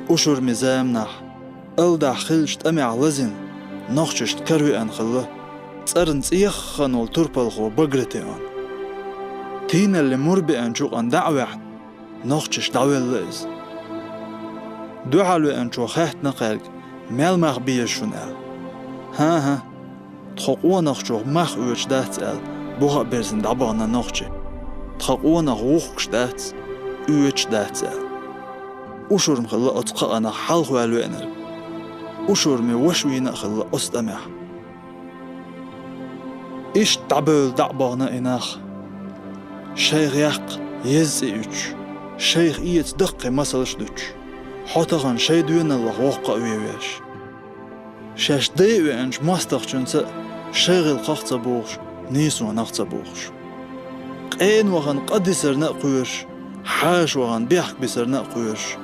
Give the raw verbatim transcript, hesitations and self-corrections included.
Ушурми заманахь, алдахь хиллачу тӀамехь лазийна, нохчашна каравеана хилла, цӀарна цӀеяххана волу турпалхо Багратион. Тийналли мур беанчу юкъана дӀа а ваьхьна, нохчашка дӀавелла иза. Дуьхьал веанчо хаьттина кхаьрга, мел мах беза шуна аьлла. ХӀан-хӀа, тхо къонахчух мах оьцуш дац аьлла, буха а берзина дӀабахана нохчи. Тхан къонах вухкуш дац, оьцуш дац аьлла. Ушурма хилла оцу кхаанах хьалхаваьлла веанарг. Ушурми ваша вийна а хилла оцу тӀамехь. Иштта дӀабевлла дӀа а бахана и нах. Шайх яккха еза цӀе уьттуш, шайх эца даккхий масалш а дуьтуш, хьо тахана шайн доьналлах воккха а вен веш. Шаьш дайа веанчу мостагӀчуьнца а шайн гӀиллакхах а ца бухуш, нийсонах а ца бухуш. Къена вахана къа дисарна а кхоьруш, хьаша вахана бехк бисарна а кхоьруш,